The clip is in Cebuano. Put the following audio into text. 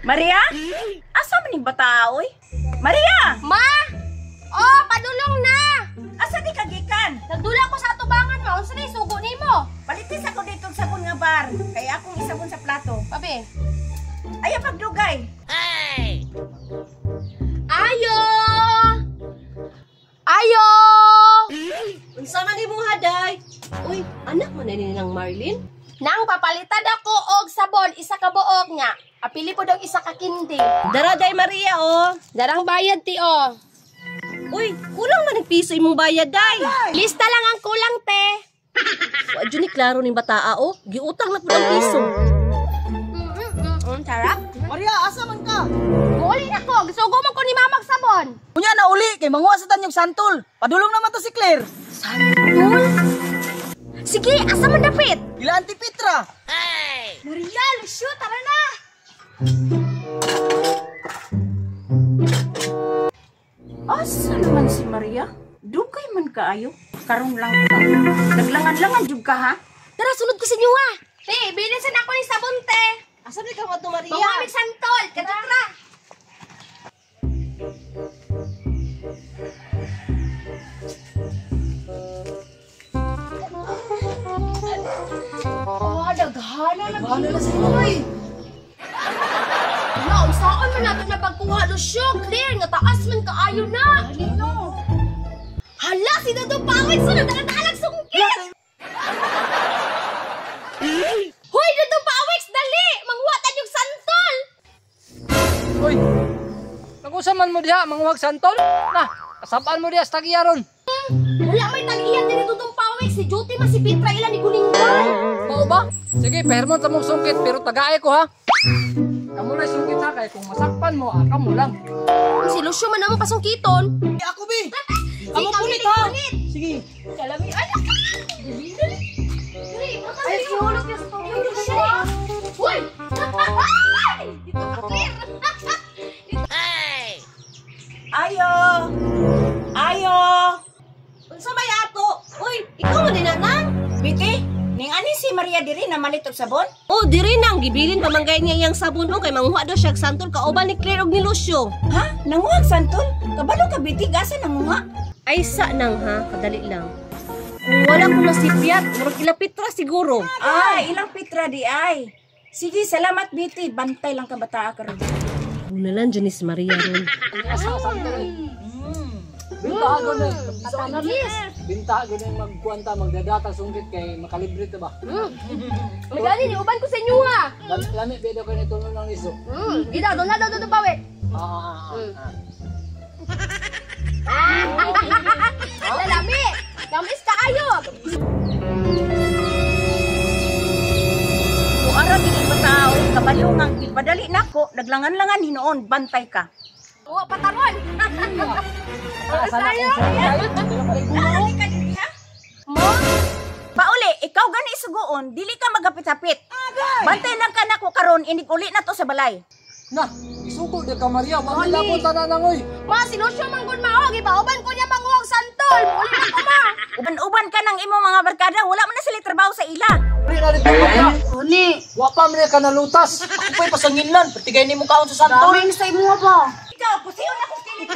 Maria? Asa man ning bata oy? Maria! Ma! Oh, padulong na! Asa di ka gikan? Nagdula ko sa atubangan, ma. Unsa na sugo nimo? Palitis ako dito og sabon nga bar. Kay akong isabon sa plato. Pabi. Ayaw pagdugay. Ayo! Ayo! Unsa man nimo haday? Uy, anak man ni nilang Marlene. Nang papalitan ako og sabon, isa ka buok nga. Apili po daw isa ka kindi. Dara day Maria oh. Darang bayad ti oh. Uy, kulang man ang piso imong bayad day. Lista lang ang kulang te. Wa jud ni klaro ning bataa oh. Giutang na pud ang piso. Sarap. Maria, asa man ka? Muuli ako, gisugo man ko ni mamag sabon. Unya na uli kay manguha sa tanyog santol. Padulong naman to si Claire. Santol? Sige, asa man dapit? Ila Auntie Petra. Maria, Lucio, tara na. Asa naman si Maria? Dugay man kaayo. Karon lang ka. Naglangan-langan jud ka ha? Tara, sunod ko sa inyo ha. Te, bilisan ako ni sabon te. Asa man ka adto Maria? Manguha santol. Tara. Oh, daghana na Ano na sa uy? Na, unsaon man nato na pagkuha, Lucio? Clear, nga taas man kaayo na. Alino? Hala, si Dodo Pawit, sunod ang talag sungkit! Hoy, Dodo Pawit, dali! Manghuwatan yung santol! Uy! Nag-usa man mo diha, manguhag santol? Na, kasabaan mo diha sa tagiya ron. Wala may tagiya din ni Dodong Pawit, si Juty man si Petra ila ni Guninggan. Mao ba? Sige, permon sa mong sungkit, pero tagae ko ha. Kamu na sungkit ha, kay kung masakpan mo, kamo lang. Si Lucio man amo pasungkiton. Ako bi. Amo punit ha. Sige. Kalami, ay! Dali, dali. Dali, ay, sulok yung story. Uy! Dito ka clear. Ayo! Ayo! Unsa may ato? Uy, ikaw man din nang. Biti, ning ani si Maria diri na malit og sabon? Oh, diri nang gibilin pamanggay niya iyang sabon mo kay manguha daw siya og santol kauban ni Claire og ni Lucio. Ha? Nanguha og santol? Kabalo ka Biti, gasa nanguha? Ay sa nang ha, kadali lang. Kung wala ko nasipyat, murag ila Petra siguro. Ay, ilang Petra di ay. Sige, salamat Biti, bantay lang ka bataa karon. Una lang Janice Maria ron. Asa santol eh. Binta ko na. Binta ko na magkuanta, magdadata sungkit kay makalibre ta ba? Magali, niuban ko sa inyo ha. Lami bedo ko nito ng iso. Gida, doon na daw, Dodo Pawit. Lalami! Lamis kaayo! Kung ara dili batao, kabalo nga ipadali nako, naglangan-langan hinuon, bantay ka. Oo, pataron! Asa na kung sungkit. Naani ka diri ha? Mo? Pauli, ikaw gani suguon, dili ka magapit-apit. Bantay lang ka nako karon, inig uli na to sa balay. Na, isugo di ka Maria, wa man labot tanan oy. Ma, si Lucio manggod maog, ipauban ko niya manguhag santol. Muli na ko ma. Uban-uban ka ng imong mga barkada, wala man na sila trabaho sa ila. Uli na dito Maria. Uni. Wa pa man ka nalutas. Ako pa'y pasanginlan, pertigay nimo kaon sa santol. Sa imo ba? Ikaw, pusiyon akong kilit.